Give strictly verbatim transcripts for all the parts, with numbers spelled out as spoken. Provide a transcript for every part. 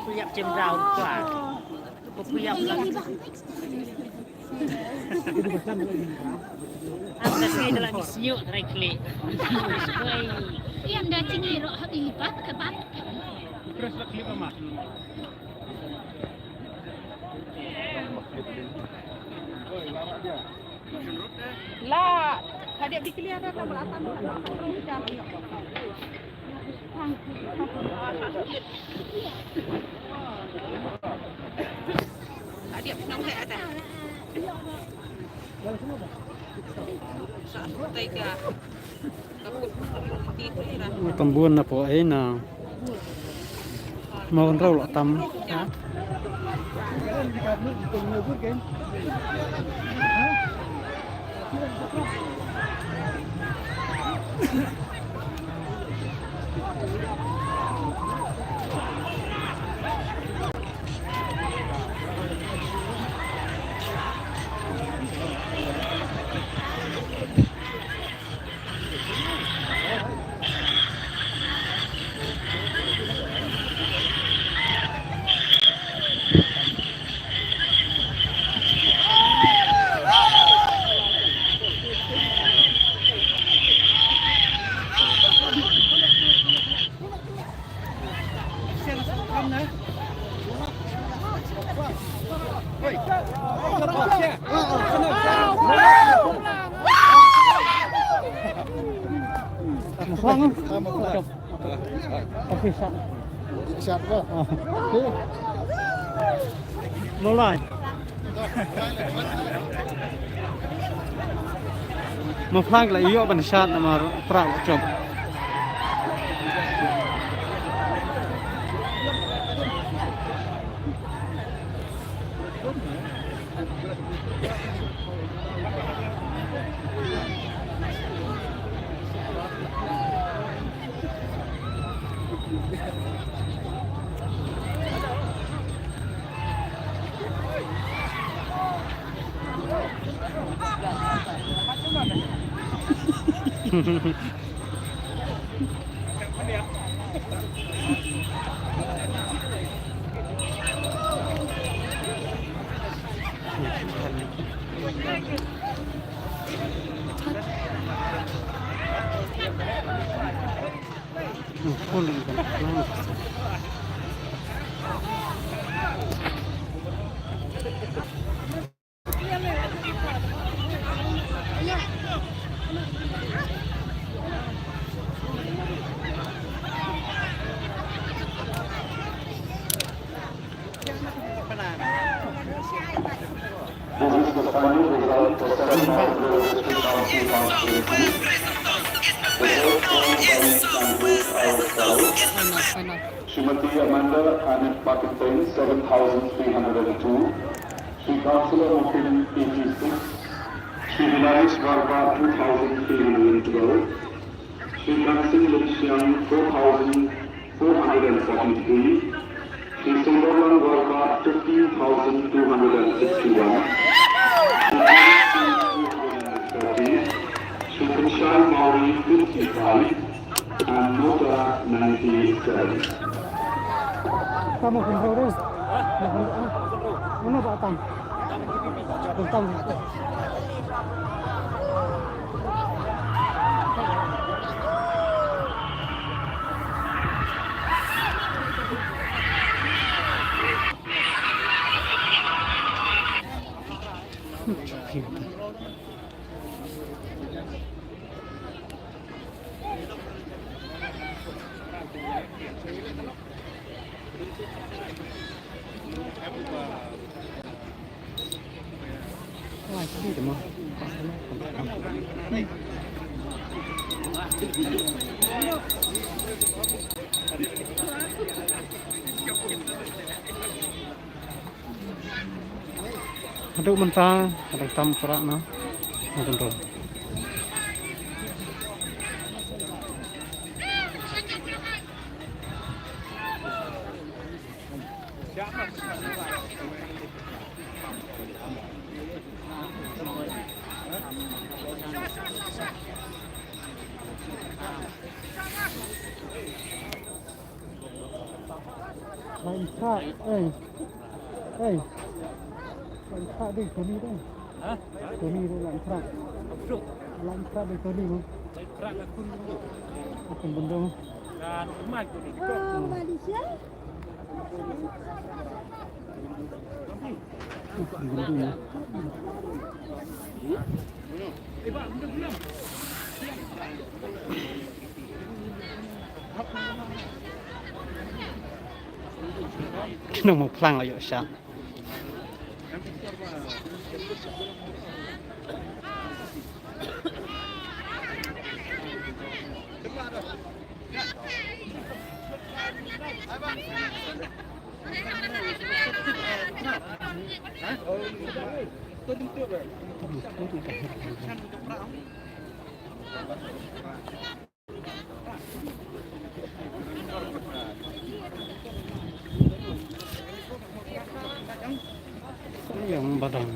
Kuyak chem rau kwa. Kuyak. Ang kasi dalam sinyuk terakhir. Iya, dah cingirok hati lipat ke ban. Terus lagi apa, Mak? La, hadap di clear dah, la beratan dah. Hadap nang hai atas. Sa, sa, tega. Tam bun na pdeng ei na. Mo kan rau la tam. Molai. Maflang la ïoh ban shad namar pra la chop. This is the final result for seven North Block District Council constituency. The first round by candidate as follows. Srimati Amanda Annet Paketpeng, seven thousand three hundred and two. Shri Councillor Mukund, eighty-six. Shri Vilaris Varma, two thousand three hundred and twelve. Shri Kansing Lipsiang, four thousand four hundred and forty-three. Shri Sunderland Warpa, fifteen thousand two hundred and sixty-one. Shri Kansing, two hundred and thirty. Shri Pinshai Mawrie, fifty-five. And Nota, ninety-seven. Tama pun tahu deh. Mana tak tang? Tang. Haduh mynta ka dang tam prah na. Na control. Line prah, eh. Eh. Line prah dei Tony dei. Ha? Tony dei line prah. Line prah dei Tony mo. Line prah nga Khun Bundung. Khun Bundung. Dan Umar Tony. Oh, Malaysia. Ki nang maplang ayo sha. Yang badang.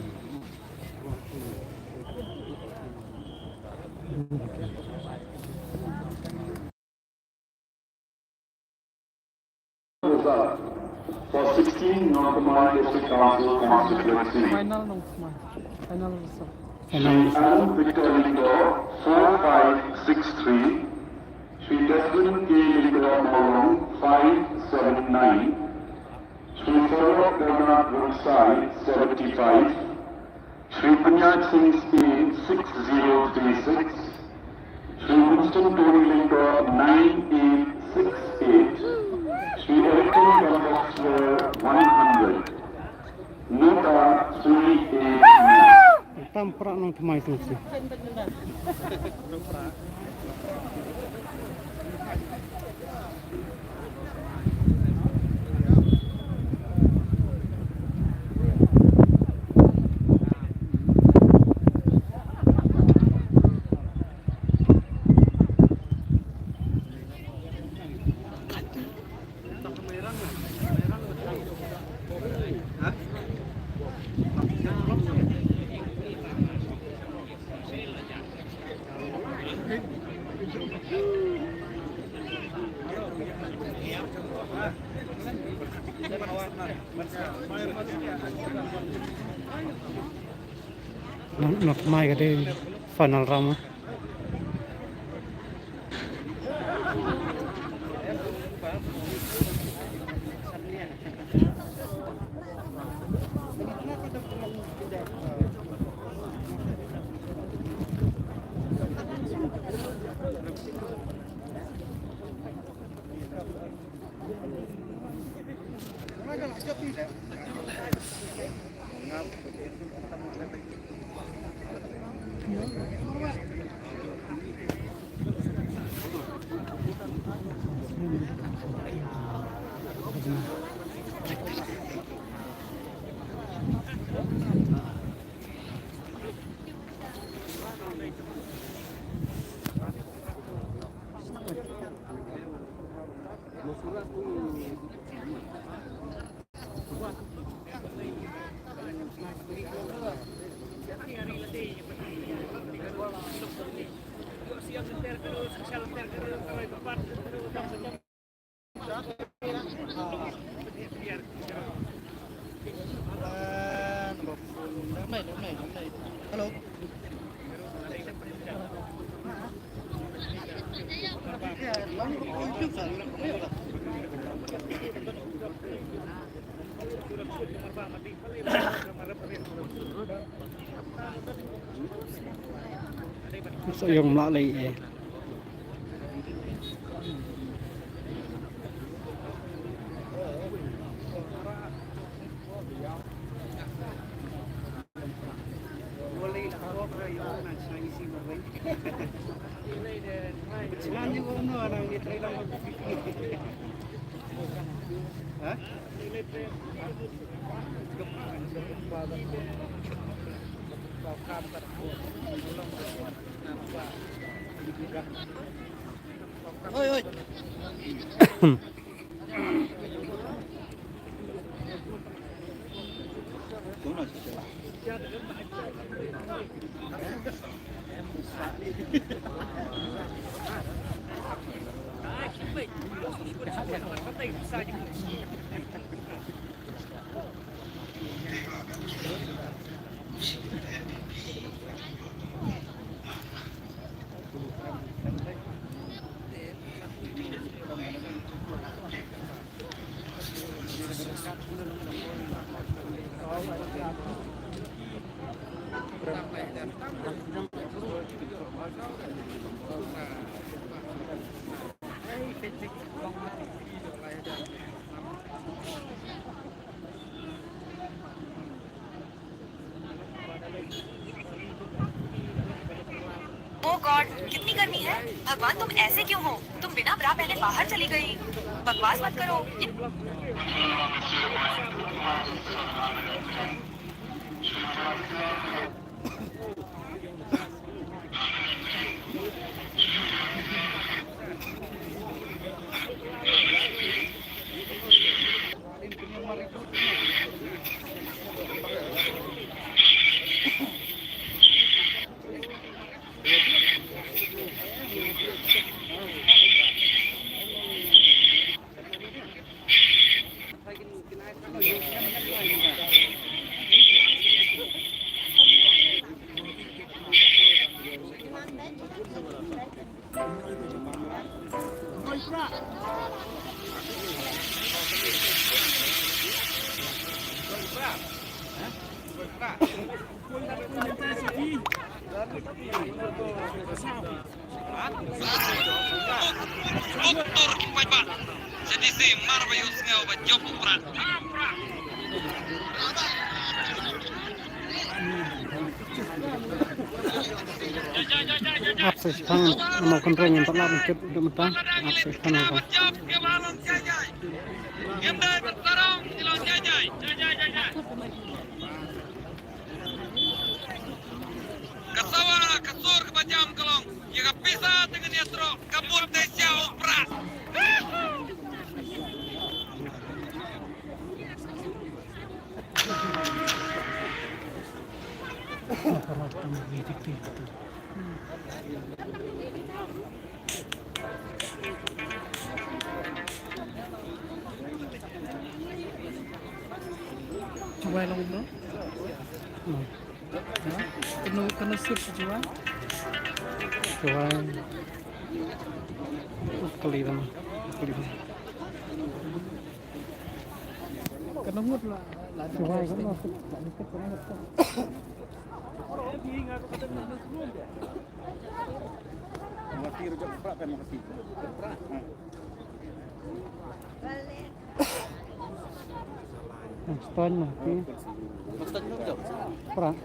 Result for sixteen Nongthymmai District Council constituency. Final Nongthymmai. Final result. Final result. Alan Victor Lyngdoh, four five six three. Shri Desmond K Lyngdoh Mawlong, five seven nine. Shri Farooq Bernard Wungsai, seventy-five. Shri Punyat Singh Steen, six zero three six. Shri Winston Tony Lyngdoh, nine eight six eight. Shri Elton Gambok Swer, one hundred. Nota three eight nine. Tam prah Nongthymmai sngewsih. Nongthymmai ka dei final round. Hello. Sa ïong mlah lei eh. ओ गॉड, कितनी गर्मी है। भगवान, तुम ऐसे क्यों हो? तुम बिना ब्रा पहने बाहर चली गई। बकवास मत करो। Doktor paidbah, sha dei se mar ba ïohsngew ba jop u Prah. Ap sa sha khang, namar khynreng ngim pat lah ban kit, duk mynta. Ap sa sha khang. Ka sawa, ka sur, kaba jam ka long. Ïa ka pisa te ngin ïa troh, ka mut te sha u Prah. Chuwai long bro. Hmm. Kano, kano sir chuwai? Chuwai. Kali dong. Kali dong. Kano ngut la, la. Chuwai kano sir, la ni sir kano ngut. Makasih, rujak Prah, kan, makasih. Prah. Hmm. Stone mah, ti. Prah.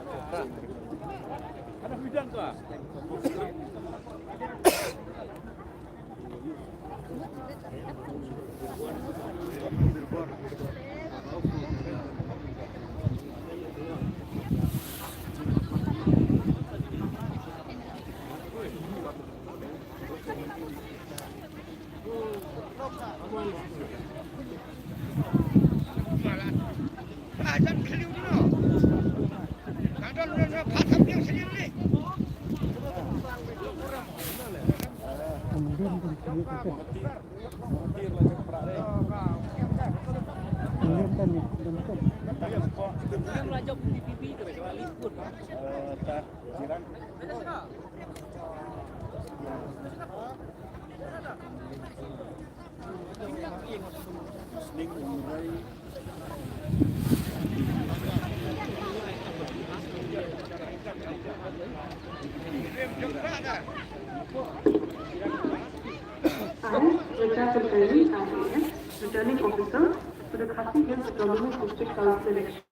I, Rita Kulkarni, I A S, Returning Officer for the Khasi Hills Autonomous District Council election,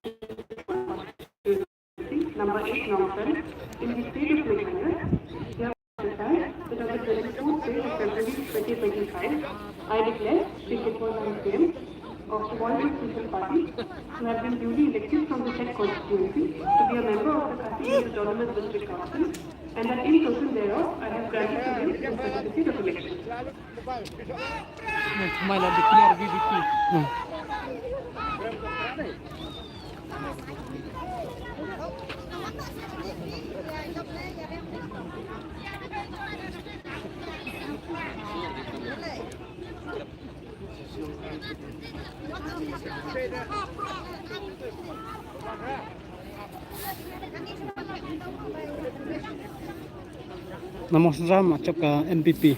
number eight, Nongsan, in the state of Meghalaya, hereby declare that on the twenty-fourth day of February twenty twenty-five, I declare, beginning at nine P M of appointed Central Party, who have been duly elected from the said constituency to be a member of the Khasi Hills Autonomous District Council, and that in token thereof I have granted to him the certificate of election. Namo sra ma chop ka N P P.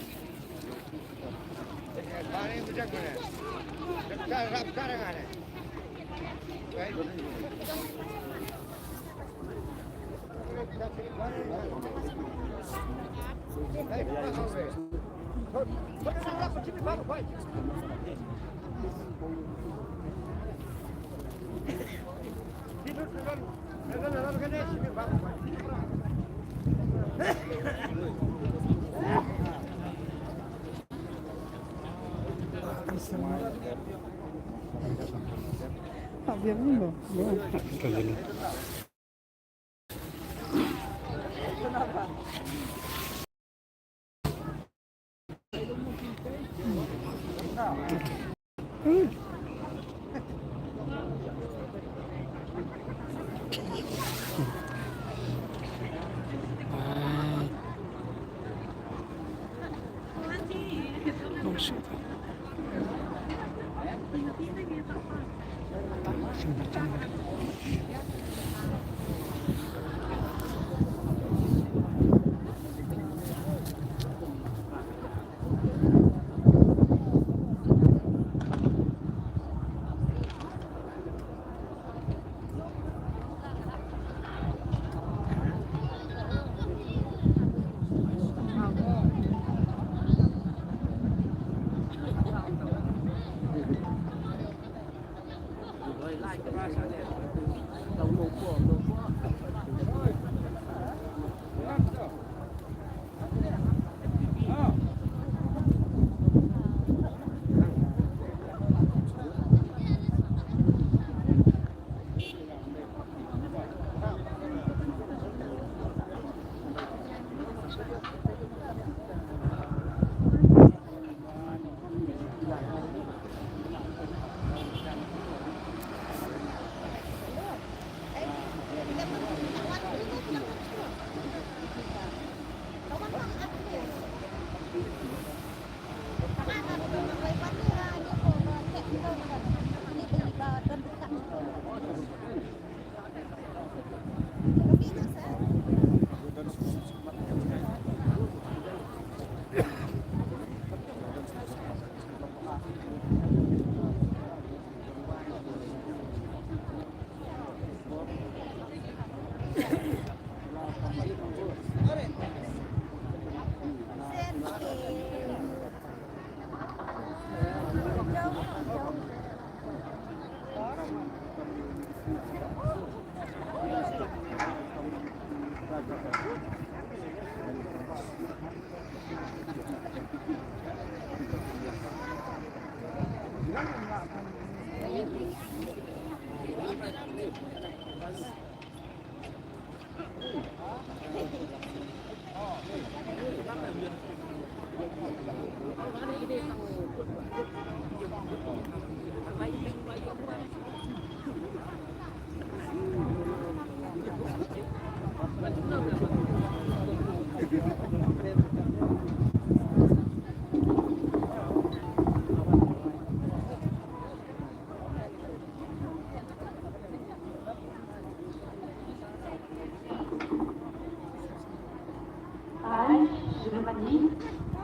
I, Srimati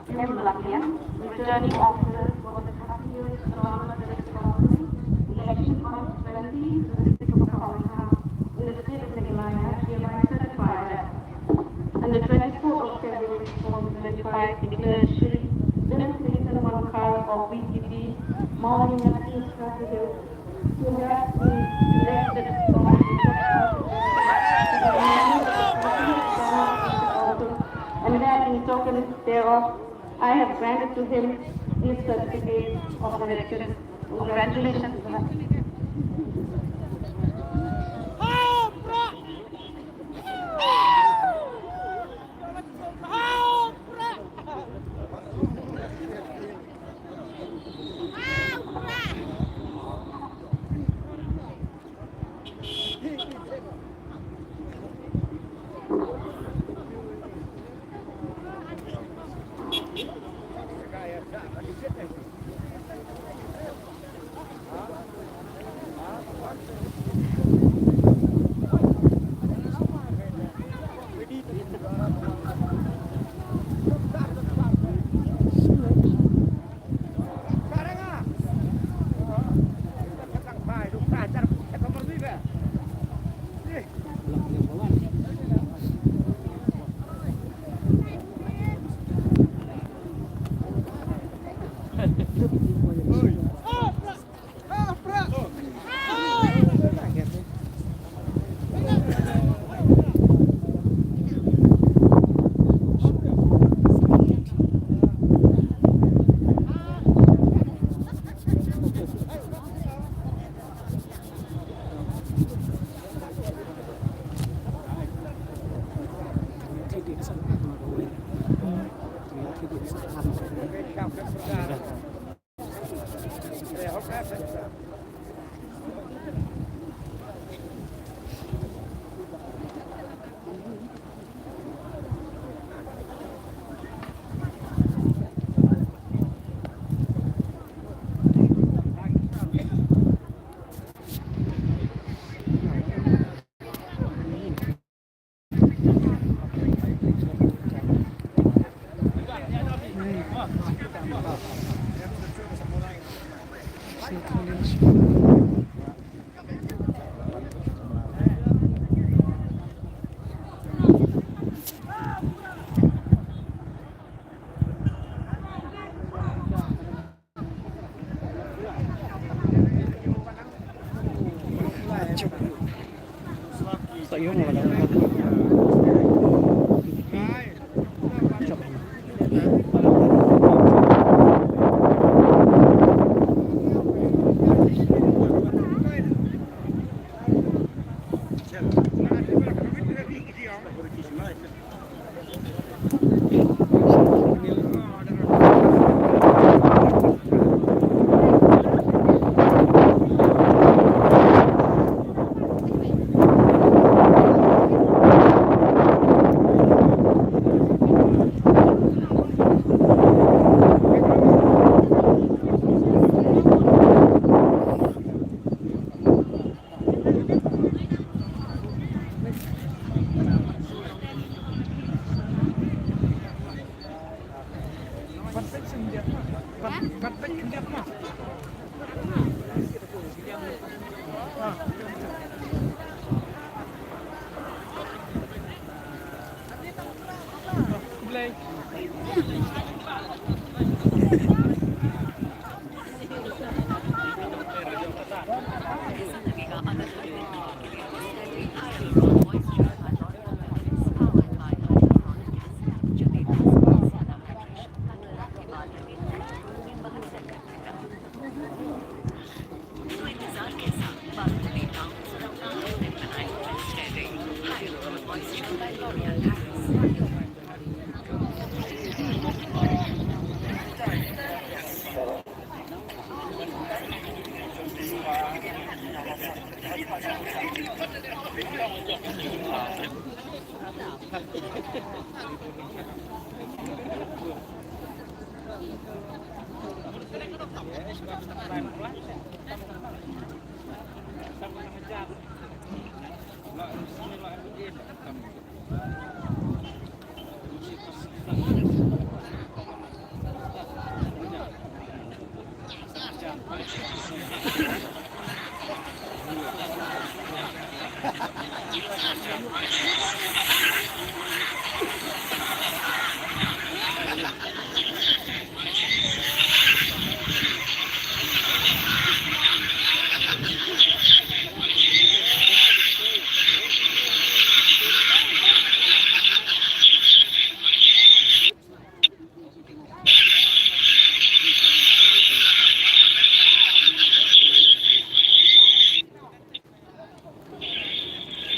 M Lakia, Returning Officer for the Khasi Hills Autonomous District Council, election constituency, the district of Kamalghat, in the state of Meghalaya, hereby certify that on the twenty-fourth of February twenty twenty-five, declared Shri Biren Singh Tanwalkar of V P P, Mawlyngat East Khasi Hills, and that in token thereof, I have granted to him his certificate of election. Congratulations.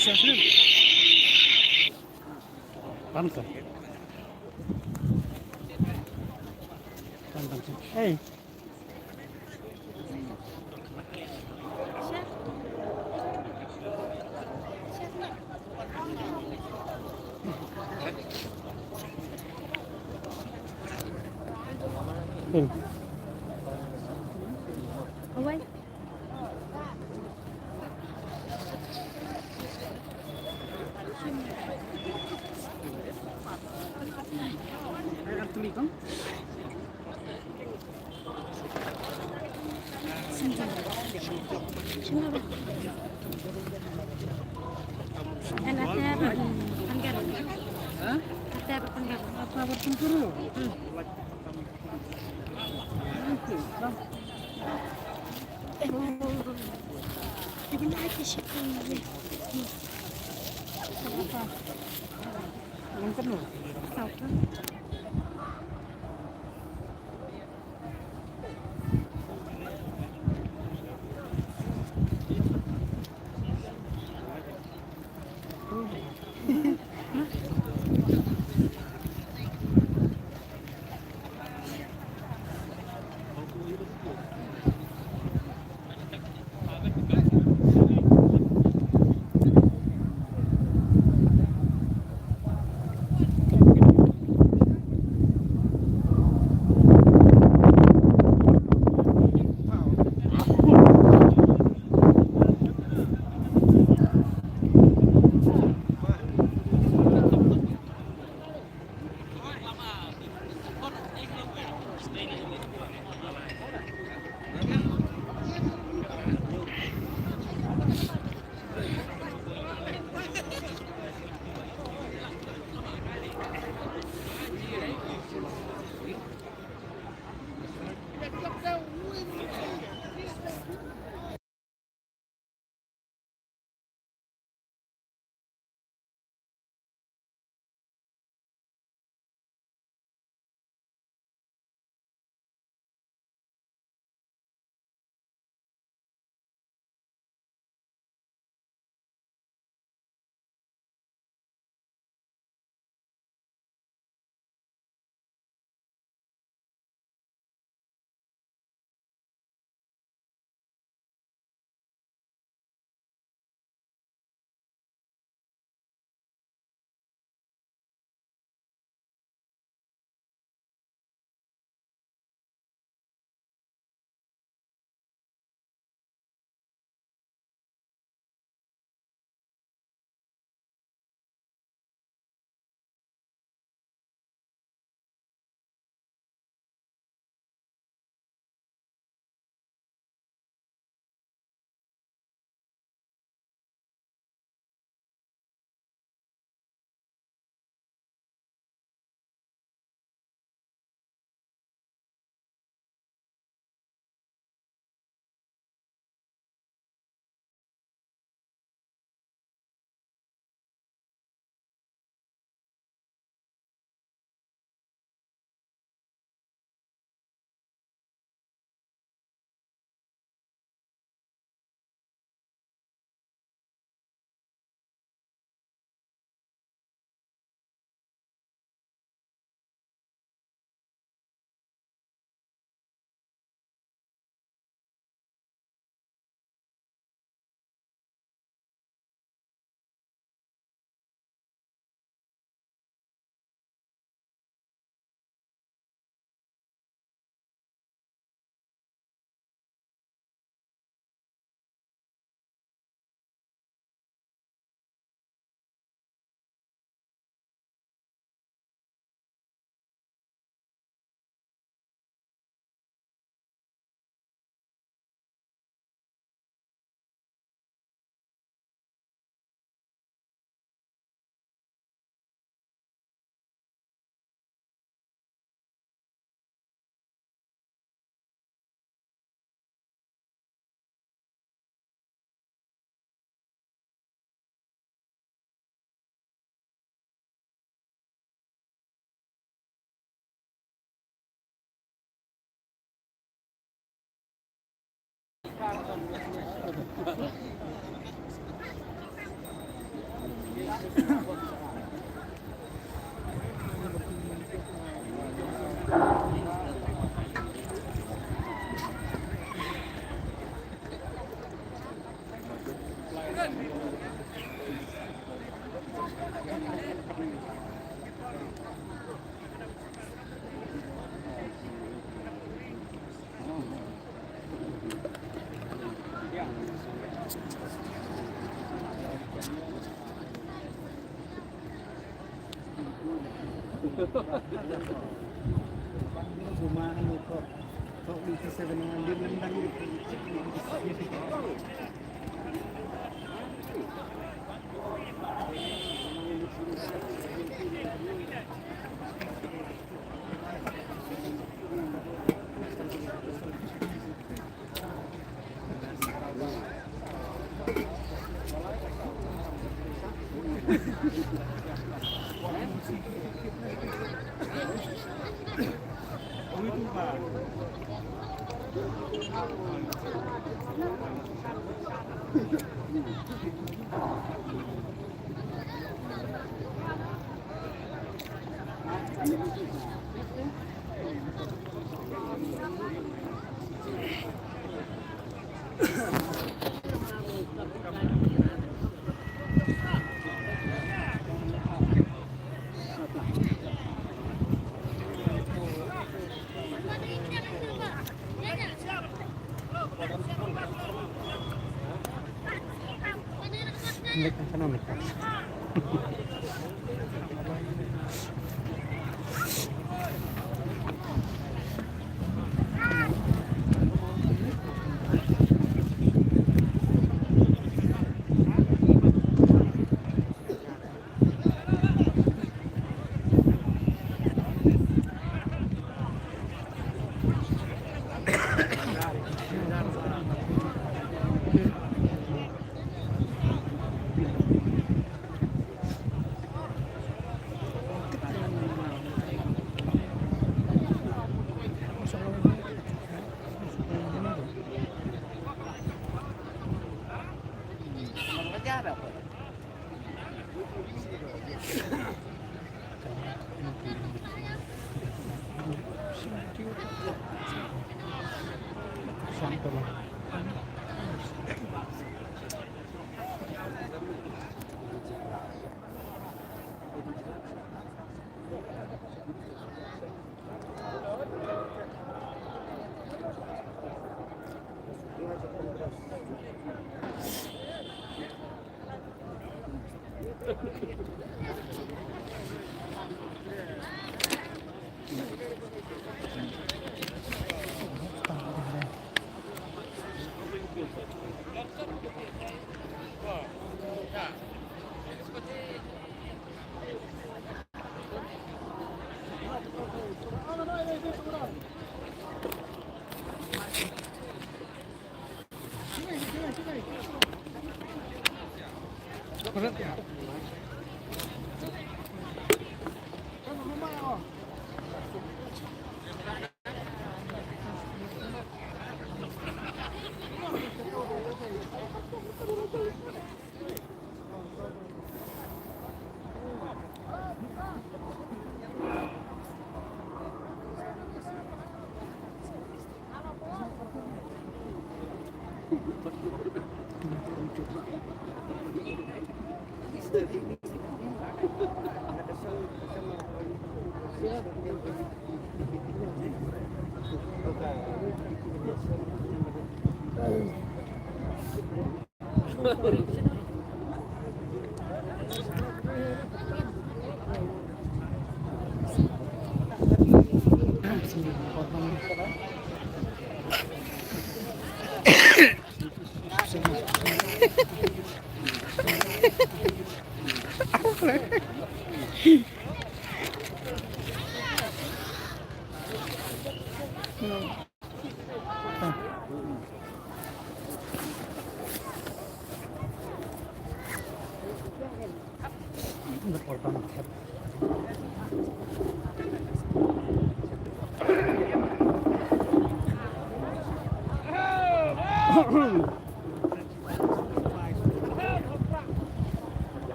Pan ka. Pan, pan, pan. Hey. Hmm. Away.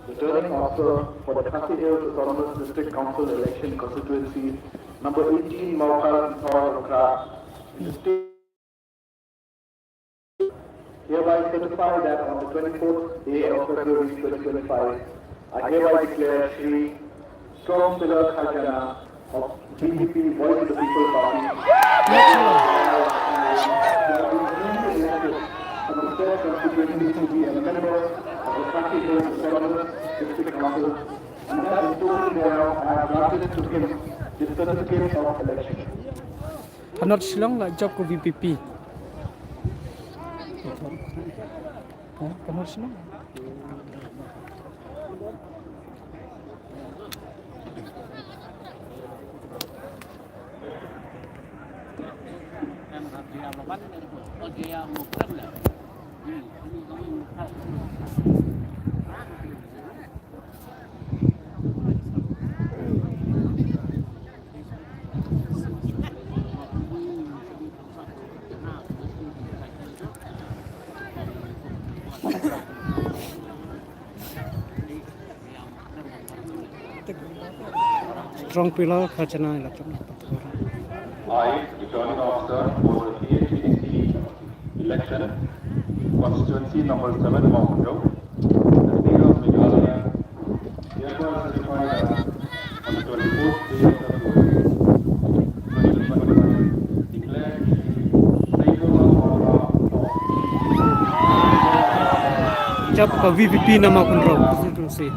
Returning officer for the Khasi Hills Autonomous District Council election constituency number eighteen, Mawkhar North Longkra, in the state. Hereby certify that on the twenty-fourth day of February twenty twenty-five, I hereby declare Shri Strong Pillar Kharjana of V P P, Voice of the People Party, elected from the said constituency to be a member of the Khasi Hills Autonomous District Council, and that in token thereof I have granted to him the certificate of election. Ka North Shillong la jop ka V P P. Ka North Shillong. Strong Pillar Kharjana election. I, Returning Officer for the P H A D C election, constituency number seven, Mawkynrew, the state of Meghalaya, hereby certify that on the twenty-fourth day of February, twenty twenty-five, declare Saifullah Mawkar of Jop ka V P P na Mawkynrew constituency.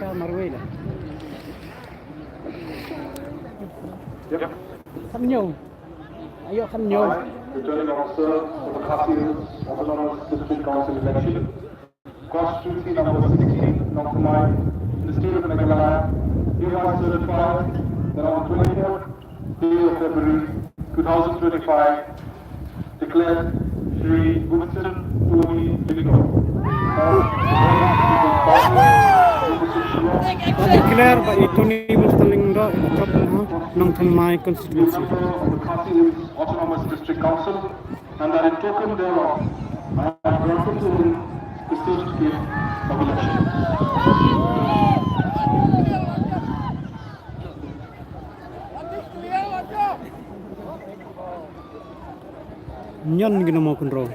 Sa marwei la. Yep. Kham ñiew. Ayo kham ñiew. Hi, Returning Officer for the Khasi Hills Autonomous District Council election, constituency number sixteen, Nongthymmai, in the state of Meghalaya, hereby certify that on the twenty-fourth day of February two thousand twenty-five, declared Shri Winston Tony Lyngdoh. Declare by Tony Winston Lyngdoh, Nongthymmai constituency. Member of the Khasi Hills Autonomous District Council, and that in token thereof, I have granted to him the certificate of election. Ñion ki na Mawkynrew.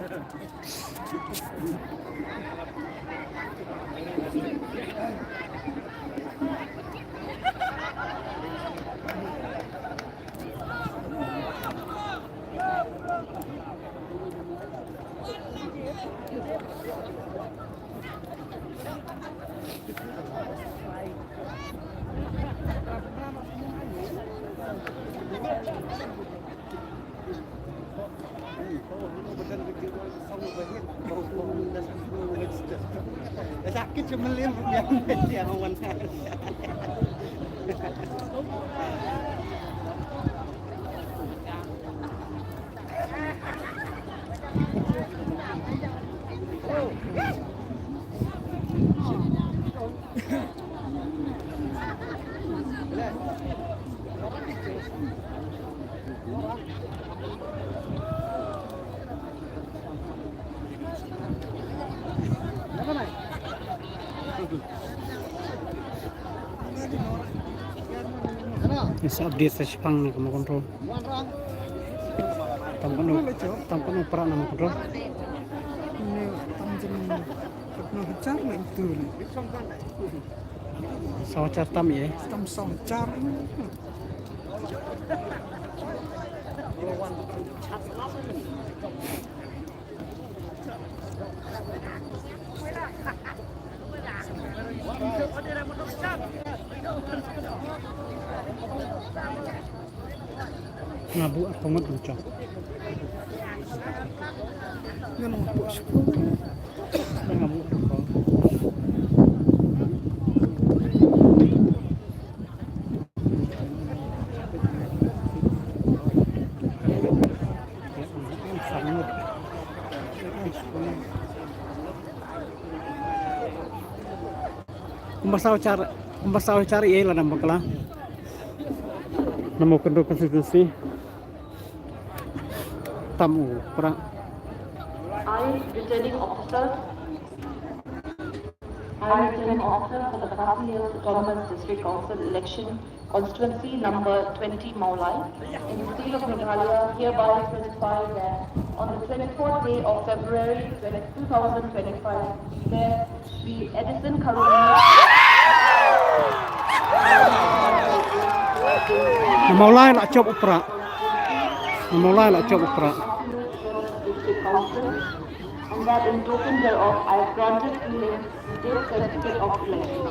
Sa update sa shipang na ka Mawkynrew. Tam kano, tam kano para na Mawkynrew. Tam jin, no hajar na itu ni. Sawchar tam ye. Tam sawchar. Nga buh ar pyngot, nga chok. Nga nang buh shipor. Nga buh ar pyngot. Kumba sawchar, kumba sawchar ïa la nam bakla. Namo kyndu constituency. Tam u pra. I, returning officer. I, returning officer for the Khasi Hills Autonomous District Council election, constituency number twenty Mawlai, in the state of Meghalaya, hereby certify that on the twenty-fourth day of February twenty, two thousand twenty-five, Mayor Shri Edison Kharuni. Na Mawlai la jop u pra. Na Mawlai la jop u pra. And that in token thereof I have granted to him the death certificate of election.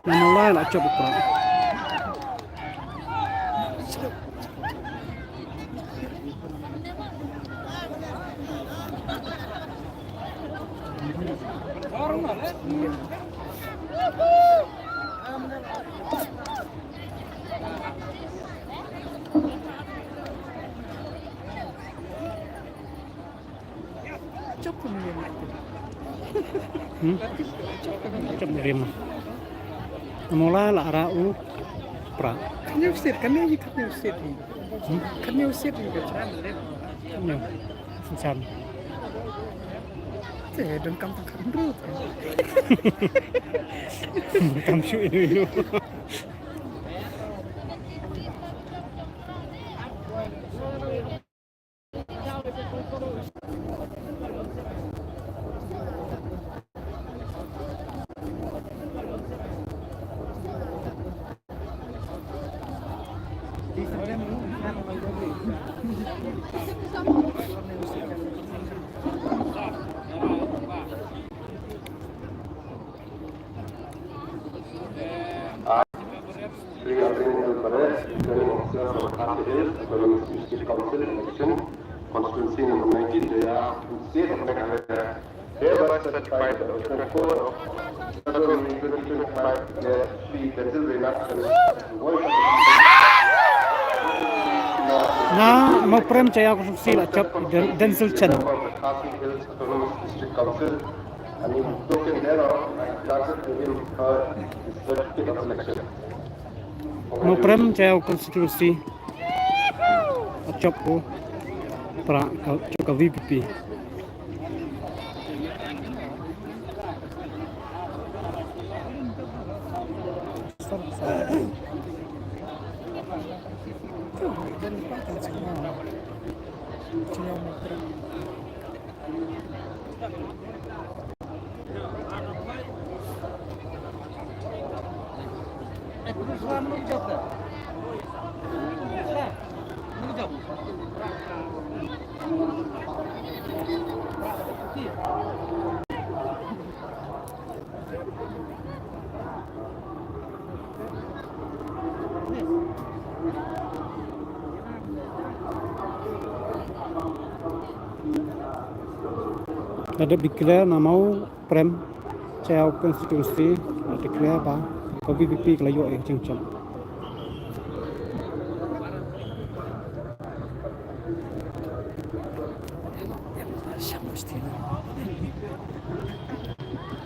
Na Mawlai la jop u pra. Hmm? Chop rim. Mawlai la ra u pra. Kan ïa u sit, kan ïa, kan ïa u sit. Hmm? Kan ïa u sit. Kan ïa u. San. Te don kam tang kan ru. Kam shu inu inu. Shri Arvind L Parekh, Returning Officer for Khasi Hills Autonomous District Council election, constituency number nineteen, Jaya, state of Meghalaya, hereby certified that on the twenty-fourth of February twenty twenty-five, Shri Denzil Reynard, Na Mawprem Jaiaw constituency la jop Den-, Denzil Chen. Khasi Hills Autonomous District Council, and in token thereof, I granted to him her certificate of election. Mawprem Jaiaw constituency la jop u pra ka, jop ka V P P. Ka dep declare na Mawprem Jaiaw constituency, ka declare ba ka V P P ka la ïoh ïa ka jingjop.